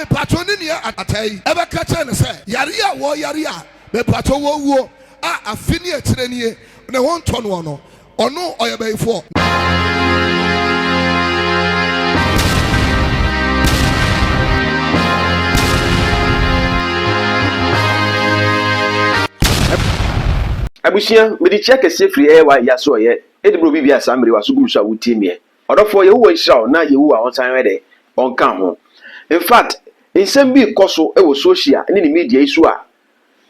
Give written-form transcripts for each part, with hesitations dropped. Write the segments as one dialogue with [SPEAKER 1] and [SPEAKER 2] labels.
[SPEAKER 1] mepatwo ne nua Ataa yi bɛka kyerɛɛ no sɛ yareɛ a wɔyare a mepatwo wɔwuo a afe ne akyire nie ne ho ntɔ noɔ no, ɔno ɔyɛ bayifoɔ.
[SPEAKER 2] Abusua, mede kyia kɛseɛ firi AY Yasoɔyɛ de brɛ obi biara saa mmerɛ yi w'aso gu me so a wotie meɛ. Ɔdɔfoɔ Yehowa nhyira wo na Yehowa ɔnsan nyɛ dɛ ɔnka ho. Infact nsɛm bi rekɔ so wɔ social ne ne media yi so a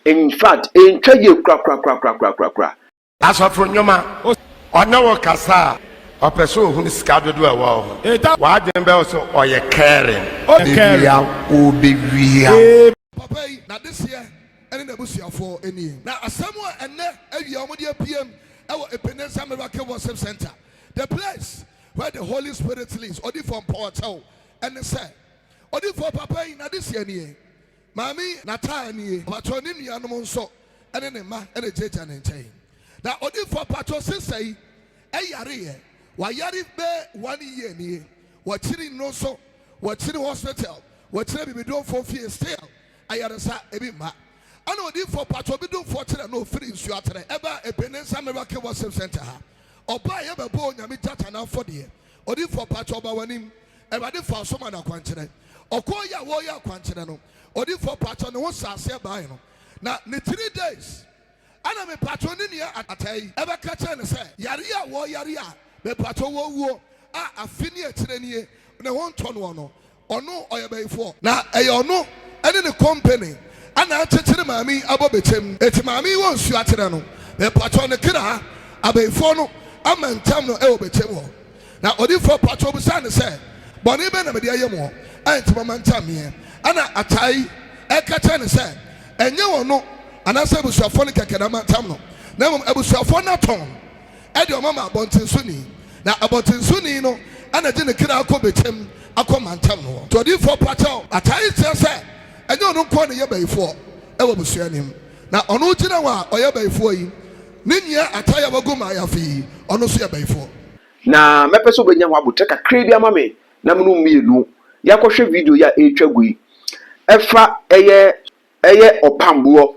[SPEAKER 2] infact ɛntwa yie korakorakorakorakorakora.
[SPEAKER 3] Asɔfo nnwuma, Ɔne wo kasa a, ɔpɛ sɛ ohunu sika dodoɔ a ɛwɔ wo ho. W'adwene bɛyɛ wo sɛ ɔyɛ caring.
[SPEAKER 1] Bɛwia wo, ɔbɛwia wo. Papa yi, n'adehyeɛ ne n'abusuafoɔ nie. Na asɛm a ɛnnɛ awia wɔde apue wɔ Ebenezer Miracle Worship Centre, the place where the Holy Spirit lives, Odiyifoɔ Mpɔkyɛw, ne sɛ, Odiyifoɔ papa yi, n'adesua nie, maame yi, n'ataa nie, mpakyɛw ne nuanom nso ne ne mma na ɛgyinagyina ne nkyɛn. Na Odiyifoɔ mpakyɛw sista yi yareɛ, wayare bɛyɛ one year nie, wakyiri nnuro so, wakyiri hospital, wakyiri abibidomfoɔ fie, still ayaresa ebi mma. Ɛna Odiyifoɔ mpakyɛw obi domfoɔ kyerɛ no ɔfiri Nsuaterɛ ɛbaa Ebenezer Miracle Worship Centre ha. Ɔbaa yɛ bɛbɔɔ Onyame gyata no afɔdeɛ. Odiyifoɔ pakyɛ ɔba w'anim. Awurade faa so ma no akwankyerɛ. Ɔkɔɔ yɛ a wɔɔyɛ akwankyerɛ no, odiyifoɔ pakyɛ ne ho hyɛɛ aseɛ baeɛ no, na ne three days ɛna me pakyɛ ne nua Ataa yi ɛbɛka kyerɛɛ no sɛ yareɛ a wɔɔyare a me pakyɛ wɔɔwuo a afe ne akyire nie ne ho ntɔ noɔ no, Ɔno ɔyɛ bayifoɔ. Na ɛyɛ ɔno ne ne company na akyekyere maame yi abɔ bɛkyɛm. Eti maame yi wɔ nsuo akyerɛ no. Mepakyɛw ne kra abayifoɔ no ama ntam no wɔ bɛkyɛm hɔ. Na odiyifoɔ pakyɛw bisaa no sɛ, Bɔne bɛn na mede ayɛ moɔ a enti moama ntam meɛ? Ɛna Atai ɛka kyerɛɛ no sɛ, Ɛnyɛ ɔno anaasɛ abusuafoɔ no kɛkɛ na ama ntam no, na mmom abusuafoɔ no atɔn. de ɔma ma abɔntensoni, na abɔntensoni no na gye ne kra kɔ bɛkyɛm akɔ mantam no hɔ. Nti odiyifoɔ pakyɛw atae kyerɛ sɛ ɛnyɛ ɔno nkoa na ɛyɛ bayifoɔ wɔ abusua no mu, na ɔno gyina hɔ a ɔyɛ bayifoɔ yi, ne nua atae a wagu maayafe yi, ɔno nso yɛ bayifoɔ.
[SPEAKER 2] Na mɛpɛ sɛ wobɛnya ho aboterɛ kakraa bi ama me na me ne wo mmienu yɛakɔhwɛ video yi a ɛretwa gu yi. Ɛfa ɛyɛ ɛyɛ ɔpamboɔ.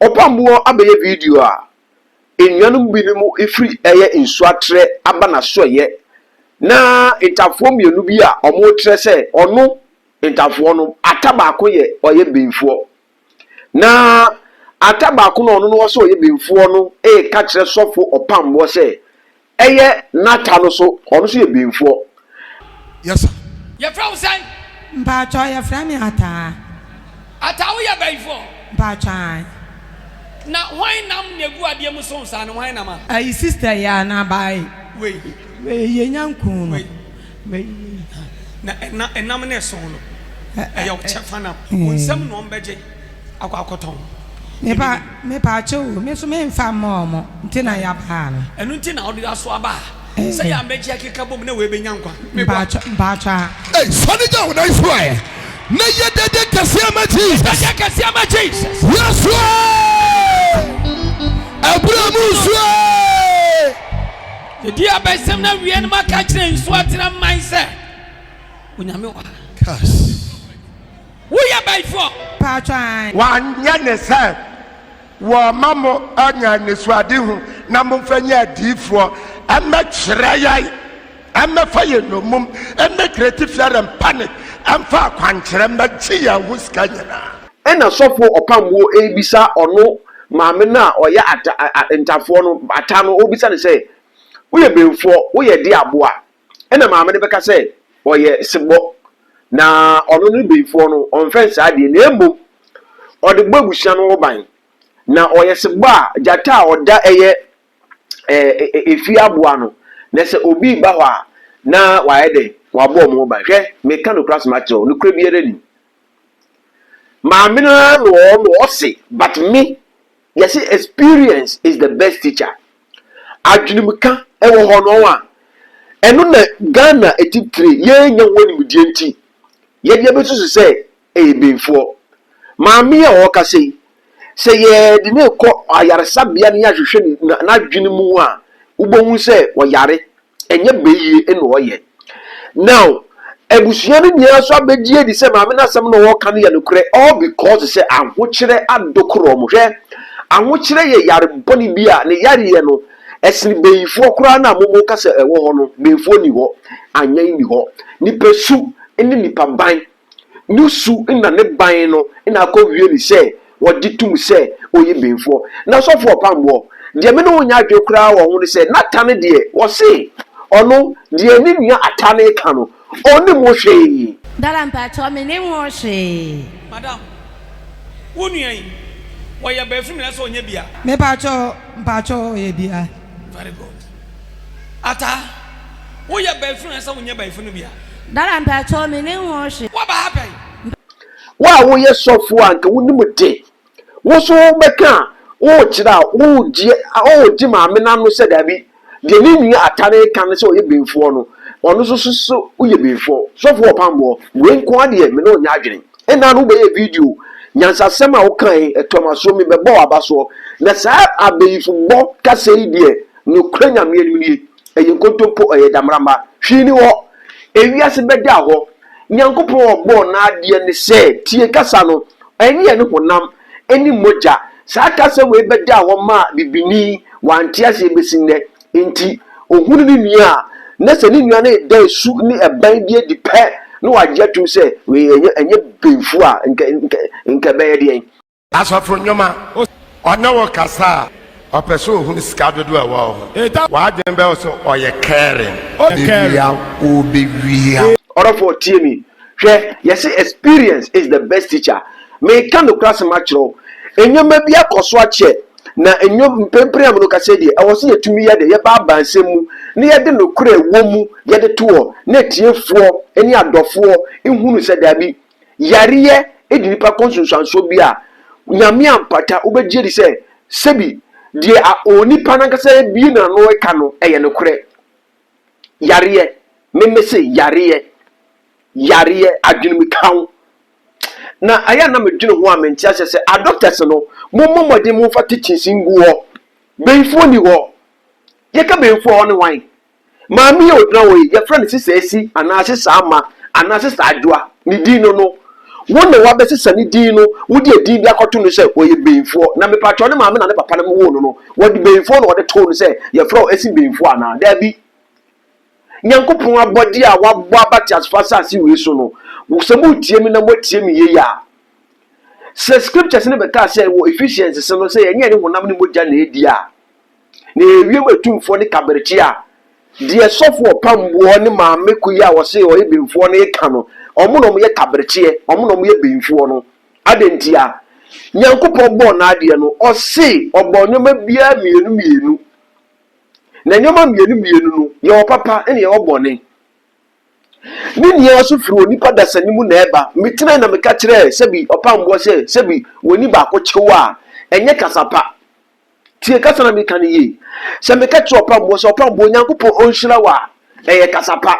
[SPEAKER 2] Ɔpamboɔ abɛyɛ video a Enuanom binom firi ɛyɛ nsuatrɛ aba n'asoɛeɛ na ntafoɔ mmienu bi a wɔrekyerɛ sɛ ɔno ntafoɔ no ata baako yɛ ɔyɛ benfoɔ na ata baako no ɔno no ɔsɛ ɔyɛ benfoɔ no reka kyerɛ sɔfo ɔpamboɔ sɛ Ɛyɛ n'ata no so, ɔno nso yɛ benfoɔ.
[SPEAKER 1] Yes sir.
[SPEAKER 4] Yɛfrɛ wo sɛn?
[SPEAKER 5] Mpaatwɔ yɛfrɛ me Ataa.
[SPEAKER 4] Ataa woyɛ bayifoɔ?
[SPEAKER 5] Mpaatwɔ ae.
[SPEAKER 4] Na hwan nam na egu adeɛ mu so saa no hwan nam a?
[SPEAKER 5] Ayi sister yi a na bae.
[SPEAKER 4] Wei.
[SPEAKER 5] Wei yɛnya nkuu no.
[SPEAKER 4] Wei.
[SPEAKER 5] Wei.
[SPEAKER 4] Na ɛna ɛnam no ɛso no ɛyɛ wo kyɛfa nam. Wo nsam na wɔbɛgye. akɔ akɔtɔn.
[SPEAKER 5] Mepa mepakyɛw o, me nso menfa mma ɔmo nti na yaba ha no.
[SPEAKER 4] Ɛno nti na wode aso aba ha sɛ yɛ amɛgye akeka bom na wei bɛnya nkwa. Meboa.
[SPEAKER 5] Mpakyɛw mpakyɛw a.
[SPEAKER 1] Ei, sɔre gyina wo nan so ɛ, na yɛ dede kɛseɛ ma Jesus.
[SPEAKER 4] Dede kɛseɛ ma Jesus.
[SPEAKER 1] Yesu ee, abura mu nsuo ee.
[SPEAKER 4] Yɛdi abɛsɛm na wie no maka kyerɛ nsuo atena man sɛ Onyame wɔ ha.
[SPEAKER 1] Kas.
[SPEAKER 4] Woyɛ bayifoɔ?
[SPEAKER 5] Paatwɔ ae.
[SPEAKER 3] Wanyɛ ne sɛ wɔrema mo anya anisoadehu na momfa nyɛ adiyifoɔ mmɛkyerɛ yɛn, mmɛfa yɛn nnommum, mmɛcreate fear and panic, mfa akwankyerɛ mmɛgye yɛn ho sika nyinaa.
[SPEAKER 2] Ɛna sɔfo ɔpamboɔ rebisa ɔno maame no a ɔyɛ ata a ntafoɔ no, ata no, ɔrebisa no sɛ, Woyɛ benfoɔ, woyɛ de aboa? Ɛna maame no bɛka sɛ, Ɔyɛ sebɔ. Na ɔno ne benfoɔ no, ɔmfɛ nsaa deɛ, na mmom ɔde bɔ abusua no ho ban. Na ɔyɛ sebɔ a, gyata a ɔda ɛyɛ ɛɛ efie aboa no, na sɛ obi reba hɔ a, na wayɛ dɛ, wabɔ wɔn ho ban. Hwɛ, meka nokorɛ asɛm akyerɛ wo, nokorɛ biara nnim. Maame no ara na ɔno ɔse, but me, yɛse experience is the best teacher. Adwenemka ɛwɔ hɔ no a, ɛno na Ghana atitire yɛnnya ho animdeɛ nti, yɛde abɛsusu sɛ ɛyɛ benfoɔ. Maame yi a ɔrekasa yi, sɛ yɛde no rekɔ ayaresabea na yɛahwehwɛ n'adwene mu a, wobɛhu sɛ ɔyare. Ɛnyɛ bayie na ɔyɛ. Now, Abusua no nyinaa nso abɛgye adi sɛ maame no asɛm no a ɔreka no yɛ nokorɛ all because sɛ ahokyerɛ adokoro wɔn. Hwɛ, ahokyerɛ yɛ yare bɔne bi a ne yareɛ no ɛsene bayifoɔ koraa no a mo moka sɛ ɛwɔ hɔ no. Bayifoɔ nni hɔ, anyan nni hɔ. Nipa su ne nipa ban Ne su na ne ban no na akɔwie no sɛ wɔgye tom sɛ ɔyɛ benfoɔ. Na sɔfoɔ ɔpamboɔ, deɛ me ne wo nyɛ adwene koraa wɔ ho ne sɛ, Natan deɛ, wɔse ɔno, deɛ ne nua Ata no reka no, ɔnnim ho hwee.
[SPEAKER 5] Dada mpakyɛw mennim ho hwee.
[SPEAKER 4] Madam, wo nua yi, ɔyɛ bɛɛfiri mmerɛ sɛ ɔnyɛ bia?
[SPEAKER 5] Mepakyɛw, mpakyɛw ɔyɛ bia.
[SPEAKER 4] Very good. Ata, woyɛ bɛɛfiri mmerɛ sɛ wonyɛ bɛɛfiri no bia?
[SPEAKER 5] Dada mpakyɛw mennim ho hwee.
[SPEAKER 4] Woaba ha pɛn?
[SPEAKER 2] Wo a woyɛ sɔfoɔ a anka wonim de, wo nso wobɛka a, worekyerɛ a, woregye woregye maame no ano sɛ daabi, deɛ ne nua Ata no reka no sɛ ɔyɛ benfoɔ no, ɔno nso so so woyɛ benfoɔ. Sɔfoɔ ɔpamboɔ, wei nko ara deɛ me ne wo nyɛ adwene. Ɛnna no wobɛyɛ video, nyansasɛm a wokae, ɛtɔ m'asoɔ, mebɛbɔ w'abasoɔ. Na saa abayifobɔ kasa yi deɛ, nokorɛ Nyame anim nie, Ɛyɛ nkontompo, ɛyɛ damrama. Hwee nni hɔ. Ewiase bɛda hɔ. Nyankopɔn a ɔbɔɔ n'adeɛ ne sɛ, tie kasa no, ɛnyɛ ne honam ne mogya. Saa kasa wei bɛdaa hɔ maa bibini, wante aseɛ bɛsi nnɛ. Enti, ɔhunu ne nua a, na sɛ ne nua no reda su ne ɛban bi adi pɛ, na wagye atum sɛ, wei ɛnyɛ, ɛnyɛ benfuo a, nka, nka, nka ɛbɛyɛ deɛn?
[SPEAKER 3] Asɔfo nnwuma, Ɔne wo kasa a, ɔpɛ sɛ ohunu sika dodoɔ a ɛwɔ wo ho. W'adwene bɛyɛ wo sɛ ɔyɛ caring.
[SPEAKER 1] Ɔbɛwia wo, ɔbɛwia.
[SPEAKER 2] Ɔdɔfoɔ tie me, hwɛ yɛse experience is the best teacher, meka nokorɛ asɛm akyerɛ wo, nneɛma bi akɔ so akyɛ na nnwom mprempren a me ne wo kasa yi deɛ ɛwɔ sɛ yɛtumi yɛ dɛ yɛba abansɛm mu na yɛde nokorɛ a ɛwɔ mu yɛde to hɔ na atiefoɔ ne adɔfoɔ hunu sɛ daabi Yareɛ de nipa kɔ nsunsuansoɔ bi a Nyame ampata wobɛgye adi sɛ sɛbi deɛ onipa no ankasa abue n'ano reka no ɛyɛ nokorɛ. Yareɛ, me mese yareɛ, yareɛ, adwenemkaw. Na ɛyɛ a na medwene ho a mente aseɛ sɛ adoctors no mommɔ mmɔden momfa teachings ngu hɔ. Bayifoɔ nni hɔ. Yɛka bayifoɔ a ɔne hwan? Maame yi a ogyina hɔ yi, yɛfrɛ no Sista Esi anaa Sista Ama anaa Sista Adwoa. Ne din no no, wo na woabɛsesa ne din no, wode edin bi akɔto no sɛ ɔyɛ Benfoɔ. Na mepakyɛw, ne maame na ne papa no woo no no, wɔde Benfoɔ na wɔde too no sɛ yɛfrɛ wo Esi Benfoɔ anaa? Daabi. Nyankopɔn abɔdeɛ a wabɔ aba teasefo asase wei so no, sɛ moretie me na moatie me yie a, sɛ scriptures no bɛkaa sɛ wɔ Ephesians no sɛ yɛnyɛ ne honam ne mogya na edi a, Na ɛyɛ wiem atumfoɔ ne kaberekye a deɛ sɔfo ɔpamboɔ ne maame ko yi a ɔse ɔyɛ benfoɔ no reka no, wɔn na wɔyɛ kaberekyeɛ, wɔn na wɔyɛ benfoɔ no. Adɛn ntia? Nyankopɔn bɔɔ n'adeɛ no, ɔse ɔbɔɔ nneɛma biara mmienu mmienu. Na nneɛma mmienu mmienu no, yɛwɔ papa ne yɛwɔ bɔne. Ne nyinaa nso firi onipa dasani mu na ɛba. Metenae na meka kyerɛɛ sɛbi ɔpamboɔ sɛ, sɛbi w'ani baako kyew a, ɛnyɛ kasa pa. Tie kasa na meka no yie. Sɛ meka kyerɛ ɔpamboɔ sɛ ɔpamboɔ Onyankopɔn ɔnhyira wo a, ɛyɛ kasa pa.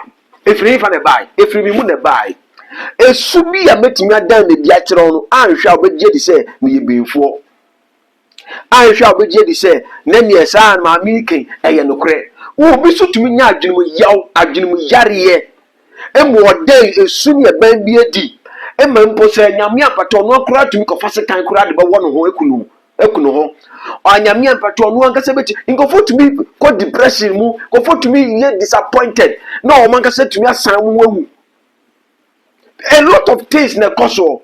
[SPEAKER 2] Ɛfiri hefa na ɛbae? Ɛfiri me mu na ɛbae. Esu bi a mɛtumi adan no adi akyerɛ wo no, anhwɛ a wobɛgye adi sɛ meyɛ benfoɔ. Anhwɛ a wobɛgye adi sɛ na neɛ saa maame yi ka yi, ɛyɛ nokorɛ. Obi nso tumi nya adwene mu yaw, adwene mu yareɛ. Mma ɔdan esu ne ɛban bi adi. Mma mpo sɛ Nyame ampata ɔno koraa tumi kɔfa sekan koraa de bɛwɔ ne ho aku no aku ne ho. Anyame ampata ɔno ankasa bɛti. Nkurɔfoɔ tumi kɔ depression mu, nkurɔfoɔ tumi yɛ disappointed na wɔn ankasa tumi asan wɔn ho awu. A lot of things na ɛkɔ soɔ.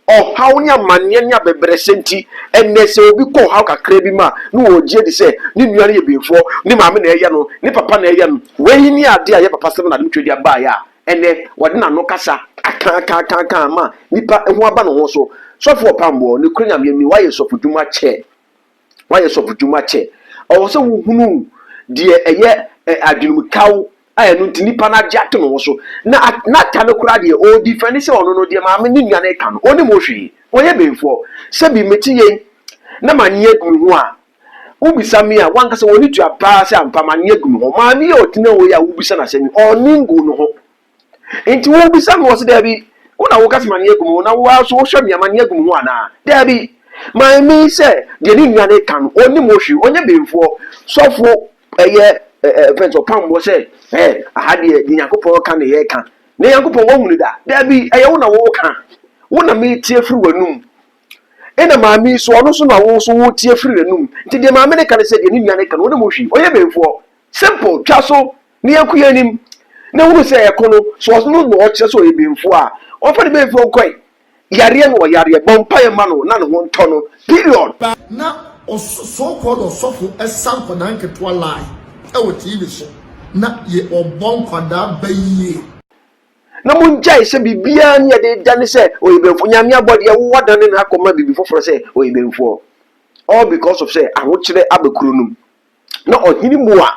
[SPEAKER 2] Ɔhaw ne amanneɛ ne abɛbrɛsɛ nti, ɛnnɛ sɛ obi kɔ ɔhaw kakra bi mu a, na ɔgye adi sɛ ne nua no yɛ benfoɔ, ne maame na ɛyɛ no, ne papa na ɛyɛ no. Wei ne adeɛ a ɛyɛ papa sɛm na Adom Twedeɛ baeɛ a ɛnnɛ wɔde n'ano kasa aka aka aka aka ama nnipa ho aba ne ho so. Sɔfo Ɔpamboɔ, nokorɛ Nyame ni, woayɛ sɔfodwuma kyɛ. Woayɛ sɔfodwuma kyɛ. Ɛwɔ sɛ wohunu deɛ ɛyɛ adwenemkaw a ɛno nti nipa no agye ato ne ho so. Na n'ata no koraa deɛ, ɔredifɛnde sɛ ɔno no, deɛ maame ne nua no reka no, ɔnnim ho hwee. Ɔnyɛ benfoɔ. Sɛbi mete yei na m'ani agu me ho a, wobisa me a, w'ankasa w'ani tua paa sɛ ampa m'ani agu me ho. Maame yi a ɔtena hɔ yi a wobisa no asɛm yi, ɔnni nguu ne ho. Nti wobisa me, ɔse daabi, wo na woka sɛ m'ani agu me ho, na wo ara nso wohwɛ me a m'ani agu me ho anaa? Daabi. Maame yi sɛ deɛ ne nua no reka no, ɔnnim ho hwee, ɔnyɛ benfoɔ. Sɔfo ɛyɛ ɛ ɛ fɛn sɛ ɔpam wɔ sɛ ɛ aha deɛ deɛ Nyankopɔn ka na yɛreka. Na Nyankopɔn woahu no da? Daabi, ɛyɛ wo na woreka. Wo na meretie afiri w'anum. Ɛna maame yi so, ɔno nso na wo nso woretie afiri n'anum. Nti deɛ maame no ka ne sɛ deɛ ne nua no ka no, ɔnim ho hwee. Ɔyɛ bɛnfoɔ. Simple, twa so na yɛnkɔ yɛn anim. Na hunu sɛ ɛko no, sɛ ɔno na ɔkyerɛ sɛ ɔyɛ bɛnfoɔ a, ɔmfa ne bɛnfoɔ nkɔe. Yareɛ no ɔyareɛ, bɔ mpaeɛ ma no na ne ho ntɔ no, period.
[SPEAKER 6] Na ɔso so called ɔsɔfo sa nkwadaa nketewa line wɔ TV so na yɛ ɔbɔ nkwadaa ba yie.
[SPEAKER 2] Na mongyae sɛ biribiara ne yɛde redane sɛ ɔyɛ bɛnfoɔ. Nyame abɔdeɛ wo wadane no akɔma biribi foforɔ sɛ ɔyɛ bɛnfoɔ. All because of sɛ ahokyerɛ aba kuro no mu. Na ɔhene mua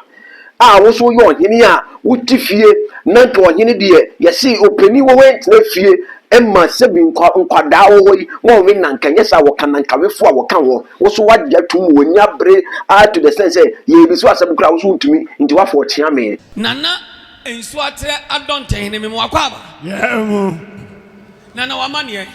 [SPEAKER 2] a wo nso woyɛ ɔhene a wote fie na nka ɔhene deɛ yɛse ɔpanin wɔ hɔ ɛntena fie ɛma sɛbi nkwa nkwadaa wɔ hɔ yi wɔn we nanka nyɛ saa wɔka nankawefoɔ a wɔka hɔ wo so wagye atum wɔn abere a to the sense sɛ yɛbi so asɛm koraa wo so wontumi nti wafa ɔkyea me.
[SPEAKER 4] Nana Nsuaterɛ Adɔntehene me mo akwaaba.
[SPEAKER 7] Yɛɛ mo.
[SPEAKER 4] Nana w'amaneɛ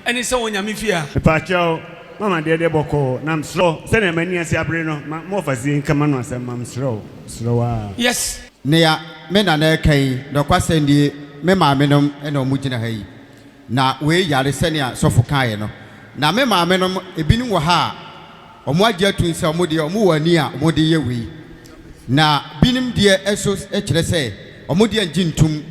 [SPEAKER 4] ɛne sɛ wɔ Nyame fie a.
[SPEAKER 7] Mepakyɛw, mama deɛ deɛ bɔkɔɔ na mesrɛ wo sɛnea m'ani ase abere no ma mo ɔfasie nka m'ano asɛm ma mesrɛ wo mesrɛ wo aa.
[SPEAKER 4] Yes.
[SPEAKER 8] Nea me nana reka yi, nɔkwasɛm nie, me maamenom na wɔgyina ha yi. Na wei yare sɛnea sɔfo kaeɛ no. Na me maamenom, ebinom wɔ ha a, wɔagye atum sɛ wɔn deɛ wɔwɔ ani a wɔde yɛ wei. Na binom deɛ nso kyerɛ sɛ wɔn deɛ ngye ntum.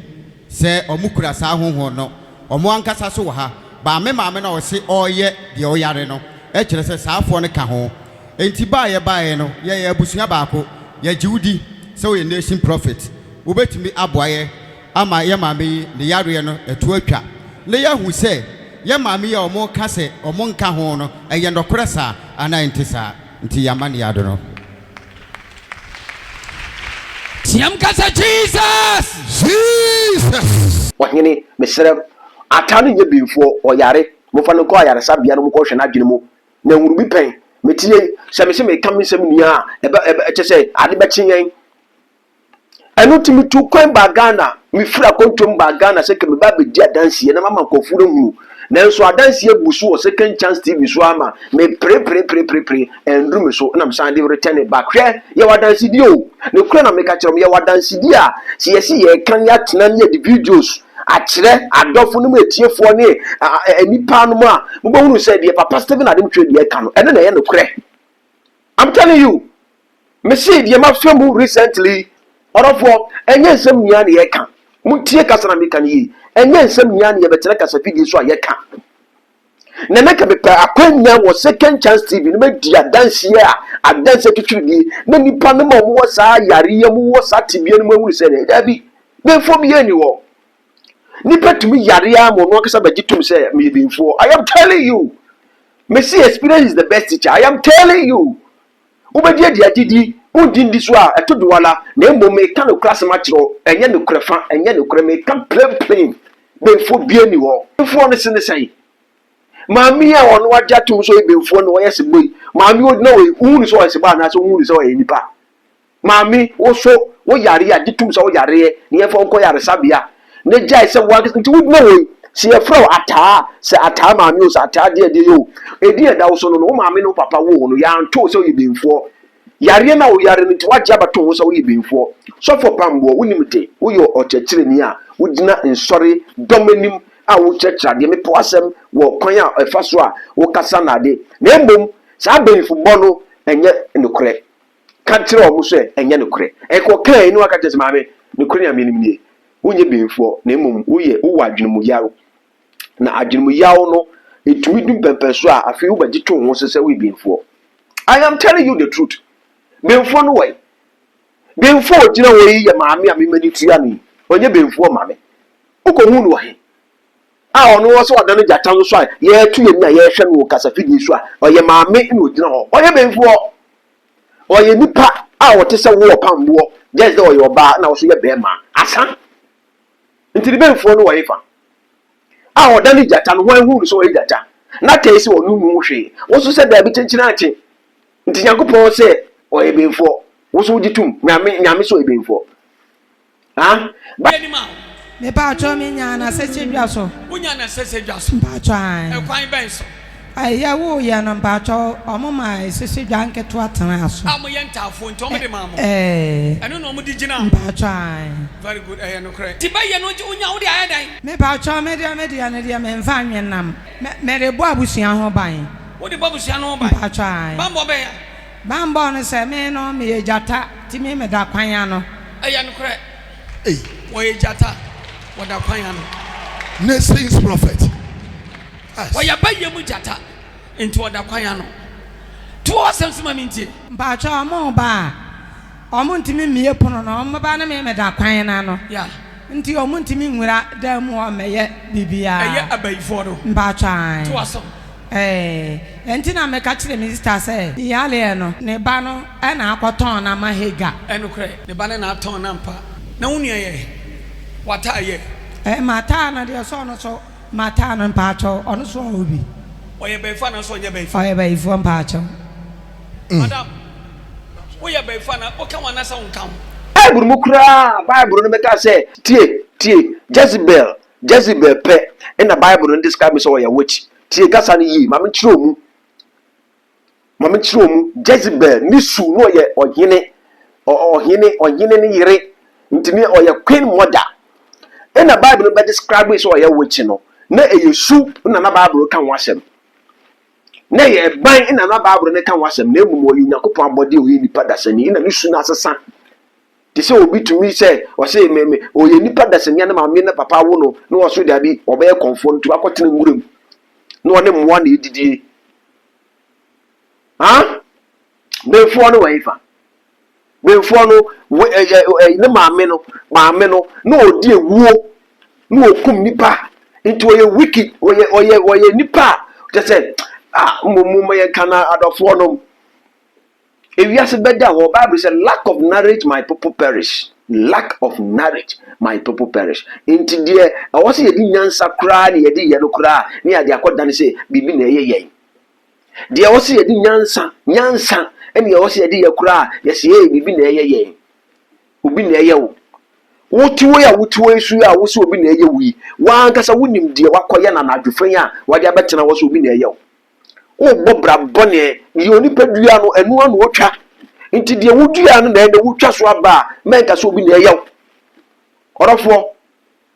[SPEAKER 8] Sɛ ɔmo kura saa honhon no, ɔmo ankasa so wɔ ha, but me maame no a ɔse ɔɔyɛ deɛ ɔyare no, kyerɛ sɛ saa foɔ no ka ho. Enti ba a yɛbaeɛ no, yɛyɛ abusua baako, yɛgye wo di sɛ woyɛ nation prophet, wobɛtumi aboa yɛ ama yɛ maame yi ne yareɛ no ɛto atwa, na yɛahu sɛ yɛ maame yi a ɔmo ka sɛ ɔmo nka ho no, ɛyɛ nɔkorɛ saa anaa ɛnte saa. Nti yɛama no yado no.
[SPEAKER 4] Team ka sɛ, Jesus!
[SPEAKER 1] Jesus!
[SPEAKER 2] Ɔhene, mesrɛ, Ataa no nyɛ benfoɔ, ɔyare, momfa no nkɔ ayaresabea na monkɔhwɛ n'adwene mu, na nhunu bi pɛn. Mete yei, sɛ mese meka me nsɛm nyinaa a, ɛbɛ, ɛbɛ, kyerɛ sɛ, ade bɛkye yɛn. Ɛno nti metuu kwan baa Ghana. Mefiri akwantuo mu baa Ghana sɛ nka meba abɛdi adanseɛ na mama nkurɔfoɔ no ahunu. Nanso adanseɛ abu so wɔ Second Chance TV so ara ma mepereperepereperepere, ɛnnuru me so na mesan de return it back. Hwɛ, yɛwɔ adansedie o. Nokorɛ na meka kyerɛ mo, yɛwɔ adansedie a sɛ yɛse yɛreka na yɛatena na yɛde videos akyerɛ adɔfo nom, atiefoɔ ne nnipa nom a, mobɛhunu sɛ deɛ Papa Stephen Adom Twere deɛ ɛka no, ɛno na ɛyɛ nokorɛ. I'm telling you. Mese deɛ mafa mu recently ɔdɔfoɔ ɛnyɛ nsɛm nyinaa na yɛka montie kasa na meka no yie ɛnyɛ nsɛm nyinaa na yɛbɛtena kasafidie so a yɛka na na ka mepɛ akwanya wɔ second chance tv no mɛdi adanseɛ a adanseɛ twitwiridie na nipa no ma wɔwɔ saa yareɛ mu wɔ saa tebea no mu ahunu sɛ daabi bɛmfoɔ biara ni hɔ nipa tumi yare ara ma ɔno ankasa bɛgye tom sɛ meyɛ bɛmfoɔ I am telling you mese experience is the best teacher I am telling you Wobɛdi adi agye di, wongye ndi so a, ɛto do ara, na mmom meka nokorɛ asɛm akyerɛ wo, ɛnyɛ nokorɛ fa, ɛnyɛ nokorɛ, meka plain plain, benfoɔ biara nni hɔ. Benfoɔ no se ne sɛn? Maame yi a ɔno agye atom sɛ ɔyɛ benfoɔ na ɔyɛ sebɔ yi, maame yi ogyina hɔ yi, wohu no sɛ ɔyɛ sebɔ anaasɛ wohu no sɛ ɔyɛ nipa? Maame, wo so wo yare a, gye tom sɛ wo yareɛ na yɛmfa wo nkɔ yaresabea na gyae sɛ wo ankasa nti wogyina hɔ yi, sɛ yɛfrɛ wo Ataa, sɛ Ataa maame o, sɛ Ataa deɛ deɛ o, edin a ɛda wo so no no, wo maame ne wo papa woo wo no, yɛanto wo sɛ woyɛ benfoɔ. Yareɛ no a woyare no nti, woagye abɛto wo ho sɛ woyɛ benfoɔ. Sɔfoɔ Pamboɔ, wonim de, woyɛ ɔkyerɛkyerɛni a wogyina nsɔre dɔm anim a wokyerɛkyerɛ adeɛ. Mepɛ w'asɛm wɔ kwan a ɛfa so a wokasa no ade, na mmom saa benfobɔ no, ɛnyɛ nokorɛ. Ka kyerɛ wɔn sɛ ɛnyɛ nokorɛ. Ɛkɔ kaa yi na waka kyerɛ sɛ maame, nokorɛ Nyame anim nie, wonyɛ benfoɔ na mmom woyɛ wowɔ adwene mu yaw. Na adwene mu yaw no ɛtumi du mpɛmpɛnsoɔ a afei wobɛgye to ho so sɛ woyɛ benfoɔ. I am telling you the truth. Benfoɔ no wɔ yi. Benfoɔ a ɔgyina hɔ yi yɛ maame a mema ne tua no yi. Ɔnyɛ benfoɔ ma me. Wokɔhu no wɔ he? A ɔno wɔ sɛ ɔda no gyata no so a yɛreto yɛn ani a yɛrehwɛ no wɔ kasafidie so a ɔyɛ maame na ɔgyina hɔ. Ɔyɛ benfoɔ. Ɔyɛ nipa a ɔte sɛ wo ɔpamboɔ just dɛ ɔyɛ ɔbaa na wo so yɛ bɛɛma. Asa. Nti ne bɛnfoɔ no wɔ hefa? A ɔda ne gyata no hwan huu no sɛ ɔyɛ gyata? Na tɛi sɛ ɔno nhu hwee. Wo so sɛ daabi kyenkyene akye. Nti Nyankopɔn sɛ ɔyɛ bɛnfoɔ. Wo so wogye tom. Nyame, Nyame sɛ ɔyɛ bɛnfoɔ. Ah, ba.
[SPEAKER 4] Anim a.
[SPEAKER 5] Mepaatwɔ me nyaa no asɛkyɛ dwa so.
[SPEAKER 4] Wo nyaa no asɛsɛ dwa so.
[SPEAKER 5] Mpaatwɔ ae.
[SPEAKER 4] Ɛkwan bɛn so?
[SPEAKER 5] Yɛ woo yɛ no mpakyɛw ɔmo maa esisi dwa nketewa tenaa so.
[SPEAKER 4] A mo yɛ ntaafoɔ nti ɔmo de maa mo.
[SPEAKER 5] Ɛɛ.
[SPEAKER 4] Ɛno na ɔmo de gyinaa mo.
[SPEAKER 5] Mpakyɛw ae.
[SPEAKER 4] Very good ɛyɛ nokorɛ. Nti bɛyɛ no nti wonya wode ayɛ dɛn?
[SPEAKER 5] Me pakyɛw me deɛ me deɛ no deɛ me nfa nwe nam. Me mede bɔ abusua ho ban.
[SPEAKER 4] Wode bɔ abusua no ho ban?
[SPEAKER 5] Mpakyɛw ae.
[SPEAKER 4] Banbɔ bɛn a?
[SPEAKER 5] Banbɔ no sɛ me no meyɛ gyata nti me meda kwan ano.
[SPEAKER 4] Ɛyɛ nokorɛ. Wɔyɛ gyata wɔda kwan ano.
[SPEAKER 1] Nations prophet.
[SPEAKER 4] Ɔyɛ bayie mu gyata nti ɔda kwan ano. To w'asɛm so ma mentie.
[SPEAKER 5] Mpakyɛw ɔmo ba a ɔmo ntumi mmie pono no ɔmo ba no me meda kwan no ano nti ɔmo ntumi nwura dan mu hɔ mmɛyɛ biribiaa.
[SPEAKER 4] Ɛyɛ abayifoɔ no.
[SPEAKER 5] Mpakyɛw ae.
[SPEAKER 4] To w'asɛm.
[SPEAKER 5] Ɛɛ ɛnti na meka kyerɛ me sista sɛ ne yareɛ no ne ba no na akɔtɔn no ama Hagar.
[SPEAKER 4] Ɛnokorɛ ne ba no na atɔn no ampa. Na wo nua yɛ? W'ataa yɛ?
[SPEAKER 5] Ɛɛ m'ataa no deɛ sɛ ɔno nso. Mataa no mpaakyɛw ɔno so ɔwɔ bi.
[SPEAKER 4] Ɔyɛ bɛyifo anaa sɛ ɔnyɛ bɛyifo?
[SPEAKER 5] Ɔyɛ bɛyifoɔ mpaakyɛw.
[SPEAKER 4] Madam, woyɛ bɛyifo anaa? Woka ho anaasɛ wonka ho?
[SPEAKER 2] Bible mu koraa, Bible no bɛka sɛ, tie, tie, Jezebel, Jezebel pɛ na Bible no describe sɛ ɔyɛ witch. Tie kasa no yie, ma menkyerɛ wo mu. Ma menkyerɛ wo mu, Jezebel ne su na ɔyɛ ɔhene, ɔhene, ɔhene ne yere, nti ne ɔyɛ queen mother. Ɛna Bible no bɛ describe sɛ ɔyɛ witch no, na ɛyɛ su na na Bible ka ho asɛm. Na ɛyɛ ɛban na na Bible no ka ho asɛm, na mmom ɔyɛ Onyankopɔn abɔdeɛ, ɔyɛ nipa dasani, na ne su no asesa. Te sɛ obi tumi sɛ ɔse me me ɔyɛ nipa dasani a ne maame ne papa awo no, na ɔso dabi ɔbɛyɛ kɔmfoɔ no, nti wakɔtena nwuram na ɔne mmoa na ɛdidie. Ha? Benfoɔ no wɔ hefa? Benfoɔ no, wɔ ɛ ɛ ɛ ne maame no, maame no, na ɔdi ewuo, na ɔkum nipa. Nti ɔyɛ wicked, ɔyɛ ɔyɛ ɔyɛ nipa a kyɛ sɛ ah mmom mo ma yɛnka na adɔfoɔ nom. Ewiase bɛda hɔ, Bible sɛ lack of knowledge my people perish. Lack of knowledge my people perish. Nti deɛ ɛwɔ sɛ yɛde nyansa koraa ne yɛde yɛ no koraa ne yɛde akɔdane sɛ biribi na ɛyɛ yɛn. Deɛ ɛwɔ sɛ yɛde nyansa, nyansa ne ɛwɔ sɛ yɛde yɛ koraa yɛsɛ yɛyɛ biribi na ɛyɛ yɛn. Obi na ɛyɛ wo. Wote wei a wote wei so yi a wo sɛ obi na ɛyɛ wo yi, w'ankasa wonim deɛ wakɔyɛ no anadwo fɛ yi a wade abɛtena hɔ sɛ obi na ɛyɛ wo. Wobɔ bra bɔne, deɛ onipa dua no, ɛno ara na ɔtwa. Nti deɛ wodua no na ɛnɛ wotwa so aba a, mɛnka sɛ obi na ɛyɛ wo. Ɔdɔfoɔ,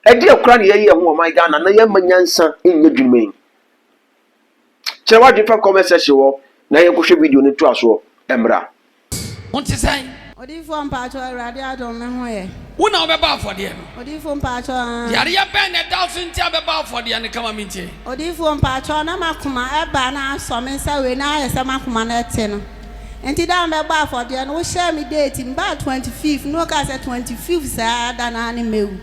[SPEAKER 2] ɛdeɛ koraa na yɛyɛ ho ɔman Ghana na yɛmma nyansa nyɛ dwuma yi. Kyerɛ w'adwene fa comment section hɔ na yɛnkɔhwɛ video no ntoasoɔ mmra.
[SPEAKER 4] Wo te sɛn?
[SPEAKER 9] Odiyifoɔ mpakyɛw awurade adom me ho yɛ.
[SPEAKER 4] Wo na wobɛbɔ afɔdeɛ no.
[SPEAKER 9] Odiyifoɔ mpakyɛw aah.
[SPEAKER 4] Yareɛ bɛn na ɛda wo so nti a bɛbɔ afɔdeɛ no ka ma mentie.
[SPEAKER 9] Odiyifoɔ mpakyɛw na makoma ɛba na asɔ me nsa wei na ayɛ sɛ makoma no ɛte no nti da a mebɛbɔ afɔdeɛ no wo hyɛɛ me date mebaa 25 na wokaa sɛ 25 saa da no ara ne mɛwu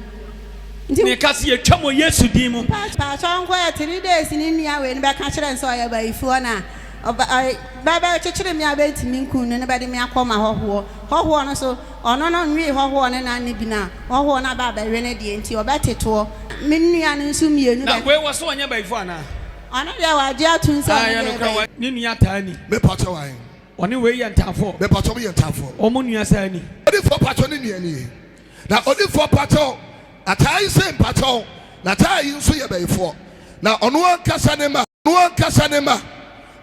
[SPEAKER 9] nti.
[SPEAKER 4] Meka sɛ yɛtwam wɔ Yesu din mu.
[SPEAKER 9] Mpakyɛw nkɔyɛ 3 days ne nua wei no bɛka kyerɛ no sɛ ɔyɛ bayifoɔ na Ɔba ɔy bɛ bɛkyekyere me a bɛntumi nku no no bɛde me akɔma hɔhoɔ. Hɔhoɔ no nso, ɔno no nwee hɔhoɔ no nan no bi na hɔhoɔ no aba abɛwe no deɛ nti ɔbɛtetoɔ. Me nua no nso mmienu
[SPEAKER 4] Na
[SPEAKER 9] bɛ.
[SPEAKER 4] wei wɔ so ɔnyɛ bayifoɔ anaa?
[SPEAKER 9] Ɔno deɛ wagye atom sɛ
[SPEAKER 4] Ah,
[SPEAKER 9] ɔno
[SPEAKER 4] ɛyɛ
[SPEAKER 9] deɛ
[SPEAKER 4] nokorɛ,
[SPEAKER 9] bayi.
[SPEAKER 4] ne nua taa ni.
[SPEAKER 1] Me pakyɛw ahe?
[SPEAKER 4] Ɔne wei yɛ ntaafoɔ.
[SPEAKER 1] Me pakyɛw mo yɛ ntaafoɔ.
[SPEAKER 4] Wɔn nua saa ni.
[SPEAKER 1] Odifoɔ pakyɛw ne nua nie. Na odifoɔ pakyɛw ataa yi se mpakyɛw na taa yi nso yɛ bayifoɔ. Na ɔno ankasa ne mma. Ɔno ankasa ne mma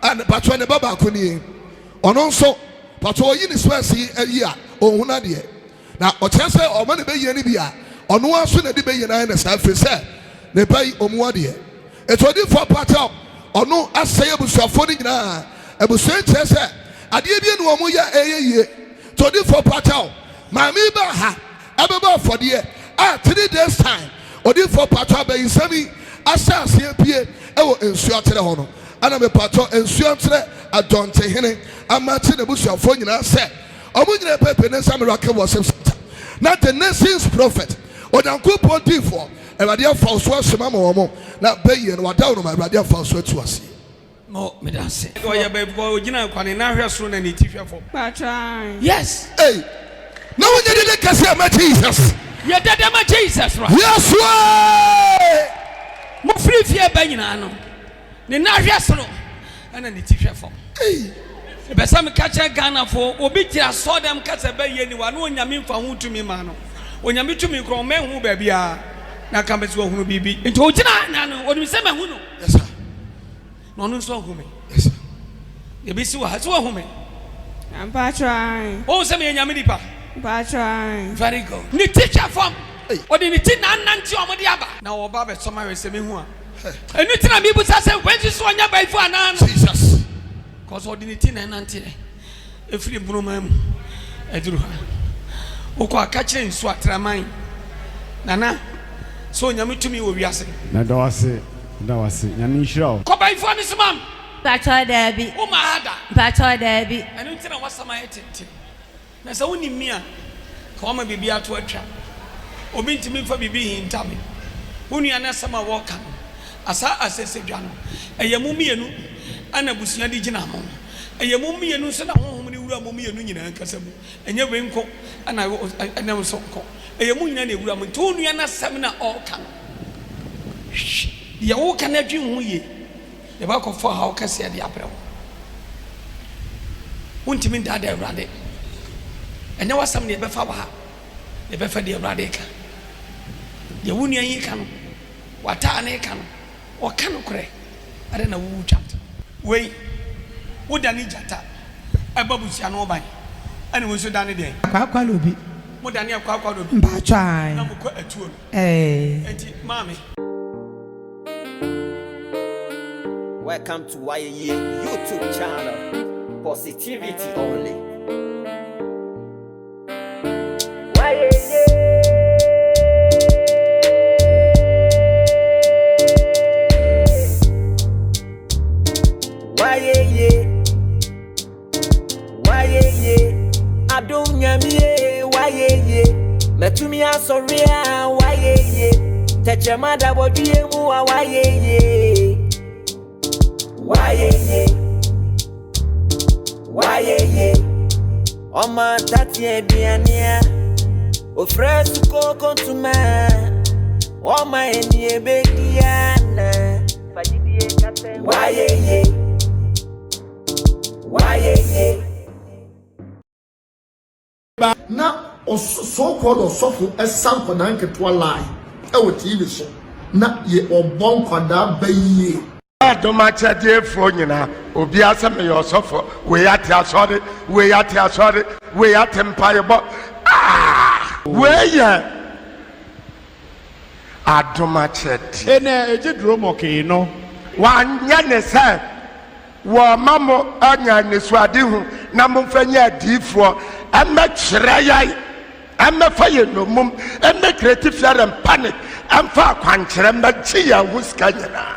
[SPEAKER 1] a ne patrɔ ne ba baako nie. Ɔno nso patrɔ ɔyi ne spɛs yi ayi a ɔnhunu adeɛ. Na ɔkyerɛ sɛ ɔma ne bɛyie no bi a ɔno ara nso na ɛde bɛyie no ayɛ no saa ɛfiri sɛ ne ba yi ɔmmu adeɛ. Enti odiyifoɔ patrɔ ɔno asɛe abusuafoɔ no nyinaa. Abusua yi kyerɛ sɛ adeɛ bi ne wɔn yɛ a ɛyɛ yie. Nti odiyifoɔ patrɔ maame yi baa ha ɛbɛbɔ afɔdeɛ a three days time odiyifoɔ patrɔ abayisɛm yi ahyɛ aseɛ pue wɔ nsuo akyerɛ hɔ no ɛna mepatɔ nsuo nkyerɛ adɔntehene ama kye n'abusuafoɔ nyinaa sɛ ɔmo nyinaa pɛpɛ ne nsa miracle worship center na the nations prophet Onyankopɔn diifoɔ Awurade afa wo so asoma ma wɔn na bɛyie no wada wo no ma Awurade afa wo so atu aseɛ.
[SPEAKER 4] Mo meda ase. Ɔyɛ baabi kɔ ogyina kwa ne nan hwɛ soro na ne ti hwɛ fam.
[SPEAKER 9] Paatwɔ ae.
[SPEAKER 4] Yes.
[SPEAKER 1] Ei na wonyɛ dede kɛseɛ ma Jesus.
[SPEAKER 4] Yɛ dede ma Jesus ra.
[SPEAKER 1] Yesu ee.
[SPEAKER 4] Mo firi fie ba nyinaa no ne nan hwɛ soro ɛna ne ti hwɛ fam.
[SPEAKER 1] Ei.
[SPEAKER 4] Mepɛ sɛ meka kyerɛ Ghana foɔ obi te asɔɔ dɛm ka sɛ bɛyɛ ni wa na onyame nfa ho tumi maa no onyame tumi korɔ ɔmɛ hu baabi a na ka mɛ sɛ wahunu biribi nti ogyina na no onim sɛ mahu no.
[SPEAKER 1] Yes sir.
[SPEAKER 4] Na ɔno nso ahu me. Deɛ ɛbɛsi wɔ ha, sɛ wahu me.
[SPEAKER 10] Mpakyɛw ae.
[SPEAKER 4] Wohu sɛ meyɛ Nyame nipa?
[SPEAKER 10] Mpakyɛw ae.
[SPEAKER 4] Very good. Ne ti hwɛ fam. Ɔde ne ti na anante a wɔde aba. Na wɔba abɛsɔ me ahwɛ sɛ mehu a. Ɛno nti na mebisa sɛ wei nso so ɔnyɛ baifo anaa no.
[SPEAKER 1] Jesus.
[SPEAKER 4] Cause ɔde ne ti na ɛnanteɛ ɛfiri Mponoman mu aduru ha. Wokɔ a ka kyerɛ nsuo atraman Nana sɛ Onyame tumi wɔ wiase.
[SPEAKER 7] Meda wo ase, meda wo ase. Nyame nhyira wo.
[SPEAKER 4] Kɔ bayifoɔ no soma me.
[SPEAKER 11] Mpakyɛw daabi.
[SPEAKER 4] Wo maa ha da.
[SPEAKER 11] Mpakyɛw daabi.
[SPEAKER 4] Ɛno nti na w'asɛm ayɛ tenten. Na sɛ wonim me a, ka woama biribi ato atwa. Obi ntumi mfa biribi nhinta me. Wo nua no asɛm a wɔreka no, asa asɛsɛdwa no, ɛyɛ mo mmienu na abusua de gyina mo. Ɛyɛ mo mmienu nso na honhom no wura mo mmienu nyinaa ankasa mu. Ɛnyɛ wei nko na ɛne wo nso nko. Ɛyɛ mo nyinaa na ɛwura mo. Nti wo nua no asɛm no a ɔreka no, deɛ woreka no adwene ho yie. Yɛbɛakɔfa ɔhaw kɛseɛ de abrɛ wo. Wontumi ndaadaa Awurade. Ɛnyɛ w'asɛm na yɛbɛfa wɔ ha, yɛbɛfa deɛ Awurade reka. Deɛ wo nua yi reka no, w'ataa no reka no, ɔka nokorɛ. Adɛn na wowu twa nto? Wei, wodane gyata ɛbɔ abusua no ho ban, ɛna wei nso dane deɛn?
[SPEAKER 5] Akwaakwadobi.
[SPEAKER 4] Modane akwaakwadobi.
[SPEAKER 5] Mpaatwɔ ae.
[SPEAKER 4] Na mokɔ atuo no.
[SPEAKER 5] Ɛɛ.
[SPEAKER 4] Enti maame.
[SPEAKER 12] Welcome to Wayeye YouTube channel. Positivity only. Wayeye. Wayeye. Wayɛ yie, adom Nyame ee, wayɛ yie, Matumi asɔre a, wayɛ yie, Tɛkyerɛma da bɔdweɛ mu a, wayɛ yie, Wayɛ yie, wayɛ yie, Ɔma ntateɛ aduane a, Ofira sukoko ntoma a, Ɔma ani ebedi a na, Wayɛ yie.
[SPEAKER 6] Na so called ɔsɔfo sa nkwadaa nketewa line wɔ TV so na yɛ ɔbɔ nkwadaa bayie.
[SPEAKER 3] Adom akyɛdeɛfoɔ nyinaa, obiara sɛ meyɛ ɔsɔfo, wei ate asɔre, wei ate asɔre, wei ate mpaebɔ. Ah! Wei yɛ adom akyɛdeɛ.
[SPEAKER 7] Ena egye duro mɔkee no.
[SPEAKER 3] Wanyɛ ne sɛ Wɔma mo anya anisoadehu na momfa nyɛ adiyifoɔ, ɛmmɛkyerɛ yɛn, ɛmmɛfa yɛn nnommum, ɛmmɛ create fear and panic, ɛmfa akwankyerɛ mmɛgye yɛn ho sika nyinaa.